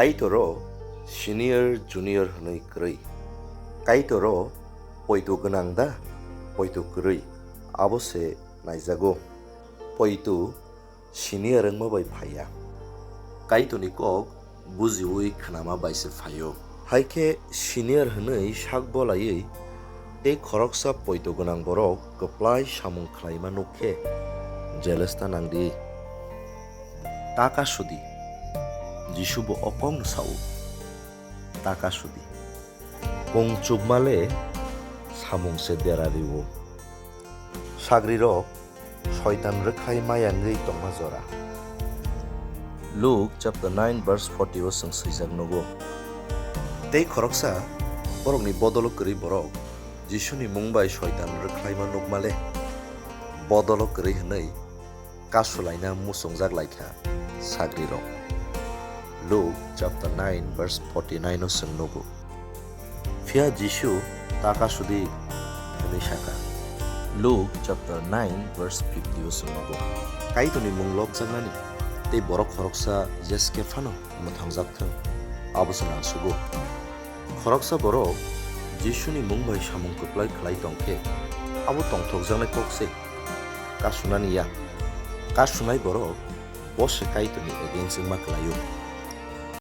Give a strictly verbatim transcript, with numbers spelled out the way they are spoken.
Kaitor o senior junior hwnwi kwrwi. Kaitor o poito gwnang da, poito kwrwi, abo se naijago. Poito senior wngma bai phaiya. Kaitorni kok bujiwi khnama bai se phaio. Hai khe senior hwnwi sak bolaiwi tei khoroksa poito gwnang borok kwplai samung khlaima nuk khe jealous ta nang di. Ta kasudi. Jisu bo o kokno sao. Ta kasudi. Kung chukma le samung se dera rio. Sagrirok soitan rwkhlai maya wngwi tongma jora. Luke chapter nine verse forty o chwng swijak nugo. Tei khoroksa borokni bodolo kwrwi borok Jisuni mung bai soitan rwkhlaima nukma le bodolo kwrwi hwnwi kasulaina muchungjak lai kha sagrirok. Luke chapter nine verse forty nine o chwng nugo. Phiya Jisu ta kasudi hwnwi sa kha. Luke chapter nine verse fifty o chwng nugo. Kaitorni mung lobjaknani tei borok khoroksa je Skephano mwthangjak thung, abo se nang sugo. Khoroksa borok Jisuni mung bai samung kwplai khlai tong khe, abo tongthokjaknai kok se kasunani ya. Kasunai borok bo se Kaitorni against wngma kwlaio.